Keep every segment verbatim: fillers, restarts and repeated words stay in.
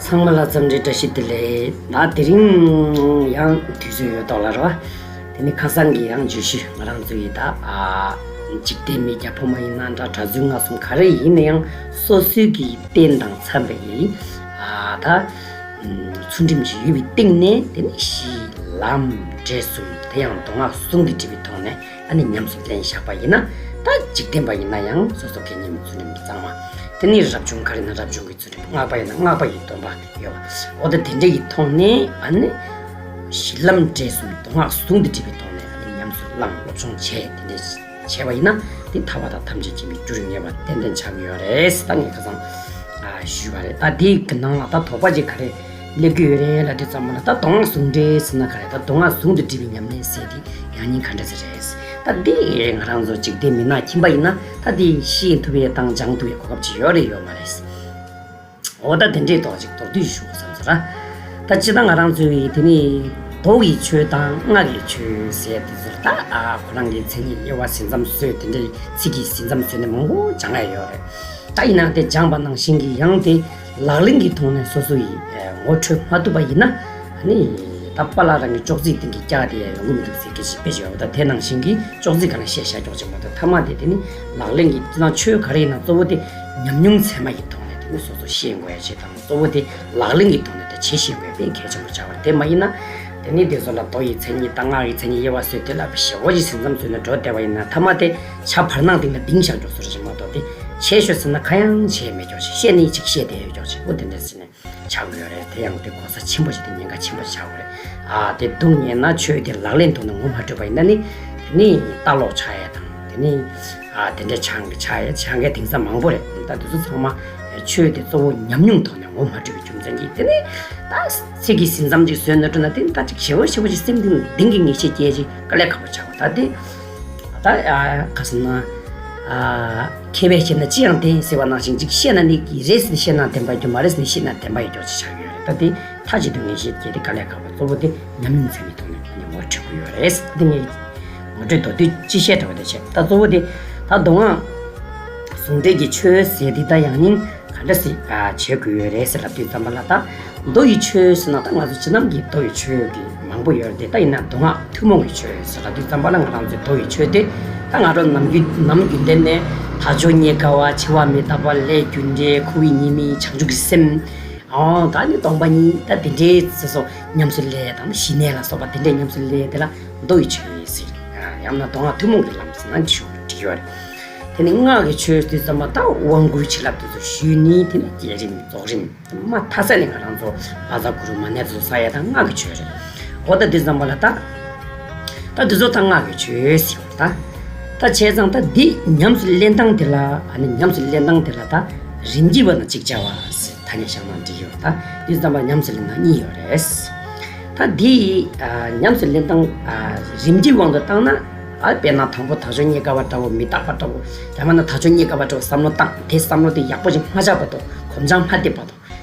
ཚང་མ་ལ་འཚམས་འདྲི་བཀྲ་ཤིས་བདེ་ལེགས། ད་དེ་རིང་ཡང་དུས་ཚོད་ཡོད་མདོག་ལ་རེད་བ། དེ་ནི་ཁ་སང་གི་ཡང་བརྗོད་གཞི། ང་རང་ཚོ་ཡི་ད་ཨ་འཇིག་རྟེན་མི་སྐྱ་ཕོ་མོ་ཡིན་ན་འདྲ། གྲྭ་བཙུན་སྔགས་གསུམ་ག་རེ་ཡིན་ན་ཡང་སོ་སོའི་གི་རྟེན་དང་འཚམ་པའི་ཨ་ད་ཚུལ་ཁྲིམས་ཤིག་ཡོད་པའི་སྟེང་ནས། དེ་ནི་གཞི་ལམ་འབྲས་གསུམ། དེ་ཡང་མདོ་སྔགས་ཟུང་དུ་འབྲེལ་བའི་ཐོག་ནས་ཨ་ནི་ཉམས་སུ་ལེན་བཞག་པ་ཡིན་ན། ད་འཇིག་རྟེན་པ་ཡིན་ན་ཡང་སོ་སོ་སྐད་ངན་མི་ཚུལ་ཁྲིམས་ཀྱི་གཙང་མ། དེ་ནི་རབ་བྱུང་ག་རེ་ན་རབ་བྱུང་གི་ཚུལ་ཁྲིམས། སྔགས་པ་ཡིན་ན་སྔགས་པ་ཡི་སྡོམ་པ་ཡོད་པ། འོ་ད་དེ་འདྲ་ཡི་ཐོག་ནས་ཨ་ནི་གཞི་ལམ་འབྲས་གསུམ་མདོ་སྔགས་ཟུང་དུ་འབྲེལ་བའི་ཐོག་ནས་ཨ་ནི་ཉམས་སུ་བླངས་སློབ་སྦྱོང་བྱས། དེ་འདྲ་བྱས་པ་ཡིན་ན་དེ་ཐར་པ་དང་ཐམས་ཅད་མཁྱེན་པའི་རྒྱུར་ངེས་པ་ཏན་ཏན་ཆགས་ཀྱི་ཡོད་རེད། ད་ངས་ཁ་སང་ཨ་ཞུས་པ་རེད། ད་དེའི་གི་ནང་ལ་ད་དོགས་པ་ཅིག་ག་རེ་སླེབས་ཀྱི་ཡོད་རེད་ལབ་དུས་ཙམ་པ་ལ། ད་མདོ་སྔགས་ཟུང་འབྲེལ་ཟེར་ན་ག་རེ། ད་མདོ་སྔགས་ཟུང་དུ་འབྲེལ་བའི་ཉམས་ལེན་ཟེར་དེ་ཡང་སྙིང་ག་འདྲ་ཟེར་རེད། ད་དེ་ང་རང་ཚོ་འཇིག་རྟེན་མི་ནག་ཁྱིམ་པ་ཡིན་ན་ད་དེ་ཤེས་ཐུབ་ཡས་དང་སྦྱང་ཐུབ་ཡས་གོ་སྐབས་ཅིག་ཡོད་རེད་ཡོད་མ་རེད། འོ་ད་དེ་འདྲའི་ཐོག་ཅིག་མདོར་བསྡུས་ཞུ་བསམ་ཟེར་ར། ད་སྤྱིར་བཏང་ང་རང་ཚོའི་དེ་ནི་མདོ་ཡི་ཆོས་དང་སྔགས་ཀྱི་ཆོས་ཟེར་དེ་ཚོར་ད་ཨ་ཁོ་རང་གི་མཚན་ཉིད་དབྱེ་བ་ཟིན་མཚམས་བཟོས། དེ་འདྲའི་ཚིག་གིས་ཟིན་མཚམས་བཟོས་ནས་མང་པོ་སྦྱང་ཡ་ཡོད་རེད། ད་ཡིན་ནའང་དེ་སྦྱངས་པ་ནང་བཞིན་གྱི་ཡང་དེ་ལག་ལེན་གྱི་ཐོག་ནས་སོ་སོ་ཡིས་ངོ་འཕྲོད་མ་ཐུབ་པ་ཡིན་ན། ཨ་ནི་ད་པཱ་ལགས་རང་གི་ཅོག་ཙེའི་སྟེང་གི་སྐྱག་དེ་ཡང་ཡོང་གི་མི་འདུག་ཟེར་སྐད་ཆ་དཔེ་ཅིག་ཡོད་པ། ད་དེ་ནང་བཞིན་གྱི་ཅོག་ཙེ་སྒང་ལ་བཤད་བཞག་ཀྱོག་ཅིག་མ་གཏོགས། མཐའ་མ་དེ་དེ་ནི་ལག་ལེན་གྱི་སྤྱིར་བཏང་ཆོས་ག་རེ་ཡིན་ན་གཙོ་བོ་དེ་ཉམས་མྱོང་ཚད་མ་ཡི་ཐོག་ནས་དེ་ནི་སོ་སོ་ཤེས་དགོས་ཡ་ཅིག་དང་། གཙོ་བོ་དེ་ལག་ལེན་གྱི་ཐོག་ནས་དེ་བྱེད་ཤེས་དགོས་པའི་གལ་ཆེན་པོ་ཆགས་པ་རེད། དེ་མ་ཡིན་ན་དེ་ནི་དེ་ཚོ་ལ་མདོ་ཡི་མཚན་ཉིད་དང་སྔགས་ཀྱི་མཚན་ཉིད་དབྱེ་བ་བཟོས། དེ་ལ་ཞེ་པོ་ཅིག་ཟིན་མཚམས་བཟོས་ནས་འགྲོ་བསྡད་པ་ཡིན་ན། མཐའ་མ་དེ་ཆ་བར་སྣང་སྟེང་ལ་ལྡིང་བཞག་ཀྱོག་བཟོ་རེད་མ་གཏོགས། དེ་བྱེད་ཤོག་ཟེར་ན་གང་ཡང་བྱེད་མེད་ཀྱོག་ཅིག། བཤད་ནི་ཅིག་བཤད་བསྡད་ཡོད་ཀྱོག་ཅིག། འོ་དེ་འདྲ་ཟེར་ནས་ཆགས་ཀྱི་ཡོད་རེད། དེ་ཡང་དེ་གོ་ས་ཆེན་པོ་ཞིག་དང་ཉེན་ཁ་ཆེན་པོ་ཞིག་ཆགས་ཀྱི་རེད། ཨ་དེ་སྡུག་བསྔལ་ན་ཆོས་དེ་ལག་ལེན་ཐོག་ནས་ངོ་མ་འཕྲོད་པ་ཡིན་ན་ནི། དེ་ནི་ལྟ་ལོག་ཆགས་ཡས་དང་། དེ་ནི་ཨ་དེ་འདྲ་ཆགས་ཆགས་ཡས་ཆགས་མཁན་དེང་སང་མང་པོ་རེད། ད་དེ་ཚོ་ཚང་མ་ཆོས་དེ་གཙོ་བོ་ཉམས་མྱོང་ཐོག་ནས་ངོ་མ་འཕྲོད་པའི་རྒྱུ་མཚན་གྱིས། དེ་ནི་ད་ཚིག་གིས་ཟིན་མཚམས་ཅིག་བཟོས་ནས་འགྲོ་ན། དེ་ནི་ད་ཅིག་ཞེ་པོ་ཞེ་པོ་ཅིག་སེམས་གཏིང་གཏིང་གི་ངེས་ཤེས་སྐྱེ་ཅིག་དཀའ་ལས་ཁག་པོ་ཆགས་པ། ད་དེ་ད་ཨ་ག་ཟེར་ན། ཨ་མཁས་པས་བཤད་ན་ཅི་ཡང་བདེན་ཟེར་བ་ནང་བཞིན་ཅིག། བཤད་ན་ནི་རེད་ཟེར་ནས་བཤད་ན་བདེན་པ་ཡོད་ཀྱོག། མ་རེད་ཟེར་ནས་བཤད་ན་བདེན་པ་ཡོད་ཀྱོག་ཅིག་ཆགས་ཡོད་རེད། ད་དེ་མཐའ་གཅིག་ཏུ་ངེས་ཤེས་སྐྱེ་དེ་དཀའ་ལས་ཁག་པོ། གཙོ་བོ་དེ་ཉམས་མྱོང་ཚད་མའི་ཐོག་ནས་ངོ་འཕྲོད་དགོས་ཡོད་རེད། དེ་ངས་ངོ་སྤྲོད་མདོར་བསྡུས་ཅིག་བཤད་འདྲ་བ་དེ་བྱས། ད་གཙོ་བོ་དེ་ད་མདོ་སྔགས་ཟུང་འབྲེལ་གྱི་ཆོས་ཟེར་དེ་ད་ཡང་སྙིང་ག་འདྲ་ཞིག་ཨ་བྱེད་དགོས་ཡོད་རེད་ཟེར་ལབ་དུས་ཙམ་པ་ལ། ད་མདོ་ཡི་ཆོས་ཟེར་ན་ད་ང་ཚོ་སྤྱིར་ནམ་གྱི་མདོ་ཡི་ཆོས་ཀྱི་མང་པོ་ཡོད་རེད་དེ། ད་ཡིན་ན་མདོ་སྔགས་ཐུན་མོང་གི་ཆོས་ཟེར་ལབ་དུས་ཙམ་པ་ལ་ང་རང་ཚོའི་མདོ་ཡི་ཆོས་དེ་ད་ང་རང་ནམ་རྒྱུན་ནམ་རྒྱུན་ལྡན་ནས་དལ་འབྱོར་རྙེད་དཀའ་བ། འཆི་བ་མི་རྟག་པ། ལས་རྒྱུ་འབྲས། འཁོར་བའི་ཉེས་དམིགས། བྱང་ཆུབ་ཀྱི་སེམས། ཨོ་ད་ནི་སྟོང་པ་ཉིད། ད་དེ་འདྲའི་ཚེ་སྲོག་ཉམས་སུ་ལེན་དང་། ཞི་གནས་ལ་སོགས་པ་དེ་འདྲའི་ཉམས་སུ་ལེན་དེ་ལ་མདོ་ཡི་ཆོས་ཟེར། ཡང་ན་མདོ་སྔགས་ཐུན་མོང་གི་ལམ་ཟེར་ན་འགྲིག་ཡོད་རེད། དེ་ནི་སྔགས་ཀྱི་ཆོས་དེ་ཙམ་པ་ད་དབང་བསྐུར་བྱིན་རླབས་དེ་ཚོ་ཞུས་ནི། དེ་ནི་བསྐྱེད་རིམ་རྫོགས་རིམ་མ་མཐའ་ས་ནས་ང་རང་ཚོ་བཛྲ་གུ་རུ་མ་ཎི་ཚོ་ས་ཡ་ད་སྔགས་ཀྱི་ཆོས་རེད། འོ་ད་དེ་ཙམ་པ་ལ་ད་ད་དེ་ཚོ་ད་སྔགས་ཀྱི་ཆོས་ཟེར་བ་ད། ད་བྱས་ཙང་ད་འདི་ཉམས་སུ་ལེན་སྟངས་དེ་ལ། ཨ་ནི་ཉམས་སུ་ལེན་སྟངས་དེ་ལ་ད་རིམ་གྱིས་པ་དང་ཅིག་ཅར་བ་ཟེར་ཐ་སྙད་བཞག་ན་འགྲིག་ཡོད། ད་འདི་ཙམ་པ་ཉམས་སུ་ལེན་སྟངས་གཉིས་ཡོད་རེད། ད་འདི་ཨ་ཉམས་སུ་ལེན་སྟངས་ཨ་རིམ་གྱིས་དབང་དུ་བཏང་ན། ཨ་དཔེར་ན་དང་པོ་དལ་འབྱོར་རྙེད་དཀའ་བ་འདྲ་བོ། མི་རྟག་པ་འདྲ་བོ། ཡང་མིན་ན་དལ་འབྱོར་རྙེད་དཀའ་བ་འདྲ་བོ་བསམ་བློ་བཏང་། དེ་བསམ་བློ་དེ་ཡག་པོ་ཞིག་མ་ཆགས་བར་དུ། གོམས་འཆར་མ་ཐེབས་བར་དུ།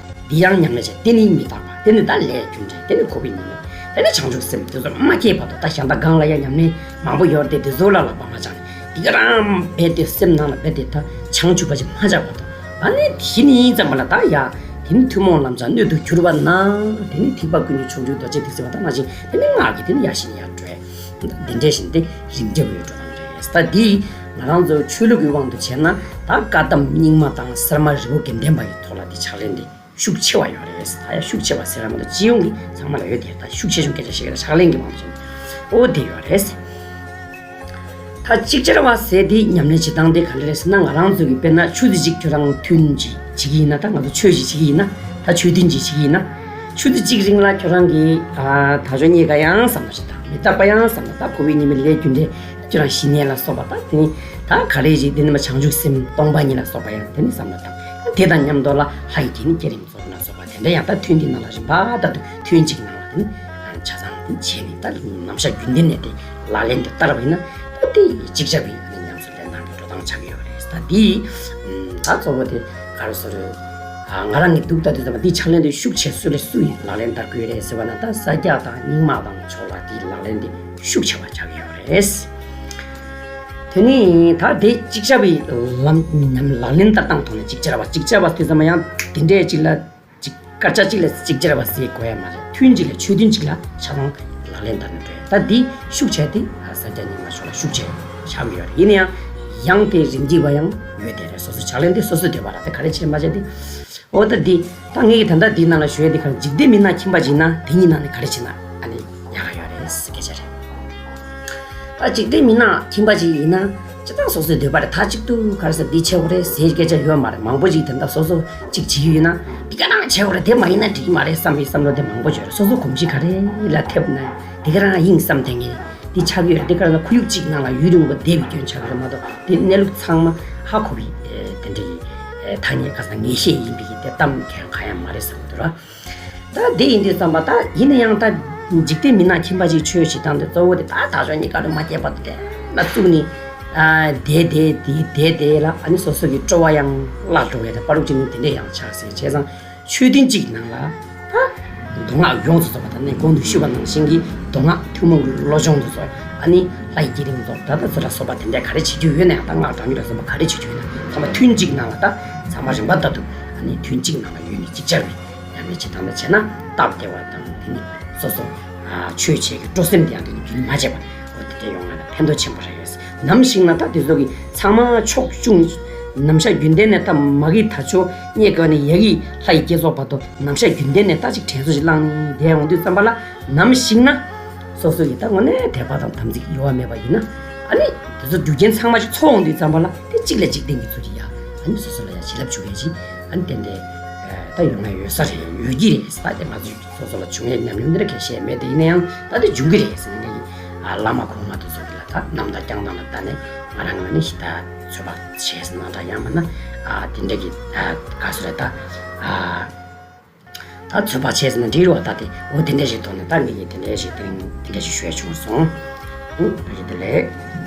འདི་ཡང་ཉམས་ལེན་བྱས། དེ་ནི་མི་རྟག་པ། དེ་ནི་ད་ལས་རྒྱུ་འབྲས། དེ་ནི་འཁོར་བའི་ཉེས་དམིགས། དེ་ནི་བྱང་ཆུབ་སེམས། དེ་ཚོ་མ་སྐྱེས་བར་དུ། ད་གཞན་དག་སྒང་ལ་ཡང་ཉམས་ལེན་མང་པོ་ཡོད་དེ། དེ་ཚོ་ལ་ལག་པ་མ་བརྐྱངས་ནས། དེ་ག་རང་རྦད་དེ་སེམས་ནང་ལ་རྦད་དེ་ད་བྱང་ཆུབ་པ་ཞིག་མ་ཆགས་བར་དུ། ཨ་ནི་དེ་ནི་ཙམ་པ་ལ་ད་ཡ། དེ་ནི་ཐུན་མོང་ལམ་བྱང་སྣོད་དུ་གྱུར་པ་ན། དེ་ནི་ཐེག་པ་ཀུན་གྱི་མཆོག་གྱུར་རྡོ་རྗེ་ཐེག་ཟེར་བ་དང་ནང་བཞིན། དེ་ནི་སྔགས་ཀྱི་དེ་ནི་ཡར་ཞིག་ཡར་འགྲོ། འདི་འདྲ་བཞིན་ཏེ་རིམ་གྱིས་པའི་འགྲོ་སྟངས་རེད། ད་འདི་ང་རང་ཚོ་ཆོས་ལུགས་ཀྱི་དབང་དུ་བྱས་ན། ད་བཀའ་གདམས་རྙིང་མ་དང་གསར་མ་རི་བོ་དགེ་ལྡན་པ་ཡི་ཐོག་ལ་འདི་ཕྱག་ལེན་འདི་ཤུགས་ཆེ་བ་ཡོད་རེད། ད་ཡང་ཤུགས་ཆེ་བ་ཟེར་ར་མ་གཏོགས། སྤྱི་ཡོངས་ཀྱི་ཚང་མ་ལ་ཡོད་དེ། ད་ཤུགས་ཆེ་ཆུང་སྐད་ཆ་བཤད་ཀྱི་རེད། ཕྱག་ལེན་གྱི་དབང་དུ་བྱས་ན་འོ་དེ་ཡོད་རེད། ད་ཅིག་ཅར་བ་ཟེར་དེ་ཉམས་ལེན་བྱེད་སྟངས་དེ་ག་འདྲ་རེད་ཟེར་ན། ང་རང་ཚོ་གི་དཔེར་ན་ཆུ་ཚོད་གཅིག་ཁྱོད་རང་ཐུན་གཅིག་བྱེད་ཀྱི་ཡིན་ན། ད་ང་ཚོ་ཆོས་ཤིག་བྱེད་ཀྱི་ཡིན་ན། ད་ཆོས་ཐུན་གཅིག་བྱེད་ཀྱི་ཡིན་ན། ཆུ་ཚོད་གཅིག་རིང་ལ་ཁྱོད་རང་གིས་ཨ་དལ་འབྱོར་རྙེད་དཀའ་ཡང་བསམ་བློ་ཞིག་བཏང་། མི་རྟག་པ་ཡང་བསམ་བློ་བཏང་། འཁོར་བའི་ཉེས་དམིགས་ལས་རྒྱུ་འབྲས་ཁྱོད་རང་ཞི་གནས་ལ་སོགས་པ། ད་དེ་ནི་ད་ག་རེ་ཞིག་དེ་ནི་མ་བྱང་ཆུབ་སེམས་སྟོང་པ་ཉིད་ལ་སོགས་པ་ཡང་དེ་ནི་བསམ་བློ་བཏང་། དེ་དང་མཉམ་དུ་ལ་ལྷ་ཡི་དེ་ནི་བསྐྱེད་རིམ་ལ་སོགས་པ་དེ་འདྲ་ཡང་ད་ཐུན་འདི་ནང་ལ་རིམ་པ་ལྟར་དུ་ཐུན་གཅིག་ནང་ལ་དེ་ནི་ཆ་ཚང་དེ་བྱས་ནས། ད་ནམ་ཞག་རྒྱུན་ལྡན་ནས་དེ་ལག་ལེན་དུ་བསྟར་བ་ཡིན་ན། ད་དེ་ཅིག་ཅར་བའི་ཉམས་སུ་ལེན་སྟངས་ཀྱི་འགྲོ་སྟངས་ཆགས་ཀྱི་ཡོད་རེད། ད་དེ་ད་གཙོ་བོ་དེ་ག་རེ་ཟེར་རེད། ང་རང་གི་འདུག་ད་དུས་ཙམ་པ་དེ་ཕྱག་ལེན་དེ་ཤུགས་ཆེ་སུ་ལས་སུ་ཡིས་ལག་ལེན་བསྟར་དགོས་རེད་ཟེར་བ་ན། ད་ས་སྐྱ་དང་རྙིང་མ་དང་ཕྱོགས་ལ་དེ་ལག་ལེན་དེ་ཤུགས་ཆེ་བ་ཆགས་ཀྱི་ཡོད་རེད། དེ་ནི་ད་དེ་ཅིག་ཅར་བའི་ལམ་ཉམས་ལག་ལེན་བསྟར་སྟངས་ཐོག་ནས་ཅིག་ཅར་བ་ཅིག་ཅར་བ་དུས་ཙམ་པ་ཡང་དེ་འདྲའི་ཅིག་ལ་ཅིག་ སྐར་ཆ་གཅིག་ལ་གཅིག་ཅར་བ་ཟེར་དགོས་ཡ་མ་རེད། ཐུན་གཅིག་ལ་ཆོས་ཐུན་གཅིག་ལ་ཆ་ཚང་ལག་ལེན་བསྟར་ནས་འགྲོ་ཡ། ད་འདི་ཤུགས་ཆེ་དེ་ས་སྐྱ་རྙིང་མ་ཕྱོགས་ལ་ཤུགས་ཆེ་ཆགས་ཀྱི་ཡོད་རེད། ཡིན་ན་ཡང་ཡང་དེ་རིགས་འདི་བ་ཡང་ཡོད་དེ་རེད། སོ་སོ་ཕྱག་ལེན་དེ་སོ་སོའི་འདོད་པ་ར་དེ་ག་རེ་བྱེད་མ་བྱེད་དེ། འོ་ད་འདི་ད་ངས་ཀྱི་ད་ལྟ་འདིའི་ནང་ལ་ཞུ་ཡ་འདི་ག་རེ། འཇིག་རྟེན་མི་སྣ་ཁྱིམ་པ་ཞིག་ཡིན་ན་དེ་གཉིས་ནང་ནས་ག་རེ་བྱེད་ན་ཨ་ནི་ཡག་ག་ཡོད་རེད་ཟེར་སྐད་ཆ་རེད། ད་འཇིག་རྟེན་མི་སྣ་ཁྱིམ་པ་ཞིག་ཡིན་ན་སྤྱིར་བཏང་སོ་སོའི་འདོད་པ་རེད། ད་གཅིག་ཏུ་ག་རེ་ཟེར་འདི་བྱེད་དགོས་རེད་ཟེར་སྐད་ཆ་ཡོད་མ་རེད། མང་པོ་ཞིག་དེ་འདྲ་སོ་སོ་གཅིག་བྱེད་ཀྱི་ཡོད་ན་འདི་ག་རང་བྱེད་དགོས་རེད། དེ་མ་ཡིན་ན་འགྲིག་གི་མ་རེད་བསམ་པའི་བསམ་བློ་དེ་མང་པོ་ཡོད་རེད། སོ་སོ་གོམས་གཤིས་ག་རེ་ལ་ཐེབས་ན་འདི་ག་རང་ཡིན་བསམ་དེ་ངས་འདི་ཆགས་ཀྱི་ཡོད་རེད། འདི་ག་རང་ལ་ཁོར་ཡུག་གཅིག་ནང་ལ་ཡུན་རིང་པོ་བསྡད་པའི་སྐྱོན་ཆགས་ཀྱི་རེད་མ་གཏོགས་འདི་གནས་ལུགས་ཚང་མ་ཧ་གོ་བའི་དེ་འདྲ་ཡི་ཐ་སྙད་ག་ས་ངེས་ཤེས་ཡིན་པའི་དེ་གཏམ་གང་ཡང་མ་རེད་བསམ་གྱི་འདུག་ར། ད་དེ་ཡིན་དུས་ཙམ་པ་ད་ཡིན་ན་ཡང་ད་འཇིག་རྟེན་མི་སྣ་ཁྱིམ་པ་ཅིག་ཆོས་བྱེད་སྟངས་དེ་གཙོ་བོ་དེ་ད་ད་ཆོས་གཉིས་ཀ་ལ་མ་སྐྱེས་པ་དེ་ལ་བཙུགས་ནས་ཨ་བསྡད་བསྡད་དེ་བསྡད་བསྡད་ལ་ཨ་ནི་སོ་སོ་གི་སྤྲོ་བ་ཡང་བརླག་འགྲོ་བའི་དེ་པ་རུག་ཅིག་ནི་དེ་འདྲས་ཡང་ཆགས་ཟེར། བྱས་ཙང་ཆོས་ཐུན་གཅིག་ནང་ལ་ད་མདོ་སྔགས་ཡོངས་སུ་རྫོགས་པ་དང་ནི་གོང་དུ་ཞུས་པ་ནང་བཞིན་གྱི་མདོ་སྔགས་ཐུན་མོང་གི་བློ་སྦྱོང་དུ་སོགས་ཨ་ནི་ལྷ་ཡི་བསྐྱེད་རིམ་རྫོགས་ད་ལྟ་ཚོ་ལ་སོགས་པ་དེ་འདྲས་ག་རེ་བྱེད་རྒྱུ་ཡོད་ན་ཡང་ད་སྔགས་བགྲང་རྒྱུ་ལ་སོགས་པ་ག་རེ་བྱེད་རྒྱུ་ཡོད་ན་ཚང་མ་ཐུན་གཅིག་ནང་ལ་ད་ཚང་མ་རིམ་པ་ལྟར་དུ་ཨ་ནི་ཐུན་གཅིག་ནང་ལ་ཡོད་ནས་ཅིག་ཅར་བའི། ཉམས་ལེན་བྱེད་སྟངས་དང་བྱས་ན་སྟབས་བདེ་བ་དང་དེ་ནི་སོ་སོ་ཆོས་བྱེད་ཀྱི་སྤྲོ་སེམས་དེ་ཡང་དེ་ནི་རྒྱུན་མ་བཅད་པ་འོ་དེ་འདྲ་ཡོང་ན་ཕན་ཐོགས་ཆེན་པོ་རེད། ནམ་ཞིག་ན་ད་དེ་ཚོ་གི་ཚང་མ་ཕྱོགས་བཅུ་ནམ་ཞག་རྒྱུན་ལྡན་ནས་ད་མ་གི་ད་ཆོས་རྙེད་དཀའ་ནས་ཡ་གི་ལྷ་ཡི་བསྐྱེད་རྫོགས་བར་དུ་ནམ་ཞག་རྒྱུན་ལྡན་ནས་ད་ཅིག་དྲན་གསོ་ཞིག་བླངས་ནས་བསྡད་ཡོང་དུས་ཙམ་པ་ལ་ནམ་ཞིག་ན་སོ་སོ་ཡི་ད་དངོས་གནས་དད་པ་དང་དམ་ཚིག་གཡོ་བ་མེད་པ་ཡིན་ན་ཨ་ནི་དེ་ཚོ་རྒྱུ་རྐྱེན་ཚང་མ་ཞིག་ཚོགས་ཡོང་དུས་ཙམ་པ་ལ་དེ་གཅིག་ལ་གཅིག་བརྟེན་གྱི་ཚུལ་གྱིས་ཡ་ཨ་ནི་སོ་སོ་ལ་ཡ་བྱིན་རླབས་འཇུག་མཁན་ཞིག་ཨ་ནི་ཏན་ཏན་ད་ཡོང་ཡ་ཡོད་ས་རེད། ཡོད་ཀྱི་རེད། ད་དེ་ང་ཚོས་སོ་སོ་ལ་བྱུང་ཡ་ཉམས་མྱོང་འདི་འདྲ་གལ་ཆེ་མེད་དེ་ཡིན་ན་ཡང་ད་དེ་འབྱུང་གི་རེད་ཟེར་ནས་ངས་ཀྱི་བླ་མ་གོང་མ་དེ་ཚོ་གི་ལ་ད་རྣམ་ཐར་བསྐྱངས་སྟངས་ལ་ལྟ་ནས་ང་རང་ངོས་ནས་ཞི་ད་ཚོད་དཔག་བྱས་ཟིན་ན་འདྲ་ཡང་མིན་ན་དེ་འདྲ་གི་ག་སོ་རེད་ད། ད་ཚོད་དཔག་བྱས་ཟིན་ན་འགྲིག་རེད་བ། ད་དེ་འོ་དེ་འདྲ་ཞིག་ཐོག་ནས་ད་ངེད་ཀྱིས་དེ་འདྲ་ཞིག་དེ་རིང་དེ་འདྲ་ཞིག་ཞུ་ཡ་བྱུང་སོང་། ཨུ་བཀྲ་ཤིས་བདེ་ལེགས།